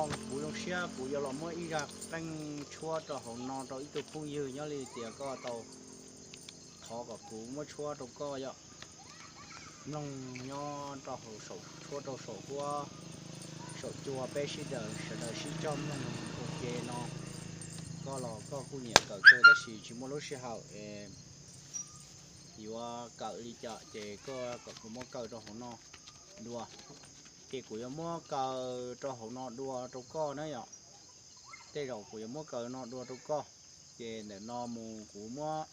Kuv zoo siab kuv yuav los muab ib zaj qeej tshuab rau hauv no rau ib tug phooj ywg, nyob li tias koj tau thov kom kuv muab tshuab rau koj yom. Mloog nyob rau hauv saum, tshuab rau saum huab saum cua, peb sib daws sawv daws sib cog mloog ua ke no. Koj los koj kuj nyiam kawm kawg tab sis tsis muaj lub sij hawm es yuav kawm li cas ces koj kom kuv muab kaw rau hauv no dua. Ces kuv yuav muab kaw rau hauv no dua rau koj na yom. Tej zaum kuv yuav muab kaw no dua rau koj, ces ntawm no mus kuv muab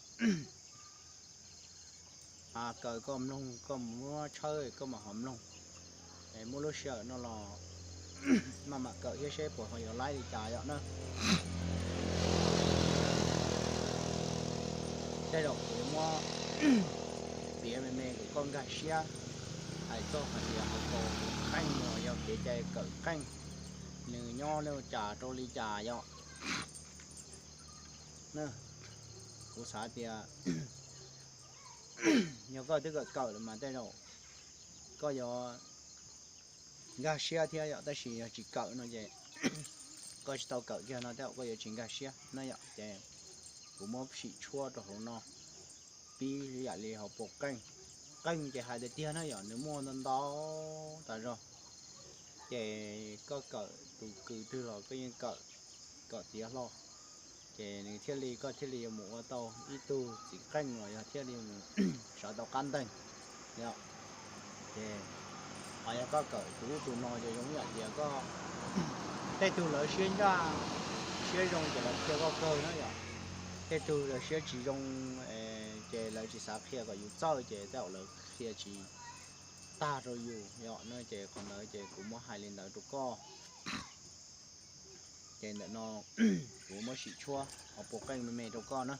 kaw koj mloog, koj mus muab tshawb koj mam ho mloog. Muaj lub sij hawm no los maj mam kawm thiab seb puas ho yuav laib li cas yom na. Tej zaum kuv yuav muab piav me me kom koj nkag siab, hais txog hais tias hauv paus qeej uas yog kev cai kawm qeej, nws nyob li cas rau li cas yom. Kuv xav tias yog koj twb kawm kawm lawm mas tej zaum koj yuav nkag siab thiab yom, tab sis yog tsis kawm no ces koj tsis tau kawm kiag no tej zaum koj yuav tsis nkag siab na yom. Ces kuv muab sim tshuab rau hauv no, pib yam li hauv paus qeej. Qeej ces hais tiag tiag na yom, nws muaj ntau ntau tas zog. Ces koj kawm tus kws twg los koj yeej kawm kom tiav hlo, ces nws thiaj li, koj thiaj li yuav mus ua tau ib tug txiv qeej los yog thiaj li mus sawv tau qab nteeg. Ces ho yog koj kawm tus ub tus no ces zoo ib yam tias koj, tej tug lawv siab ncaj siab zoo ces lawv qhia koj kawg na yom. Tej tug lawv siab tsis zoo ces lawv tsis xav qhia kom yus txawj ces tej zaum lawv qhia tsis tag rau yus yom. No ces qhov ntawd ces kuv muab hais li ntawd rau koj. Ces ntawm no kuv muab sim tshuab hauv paus qeej me me rau koj na.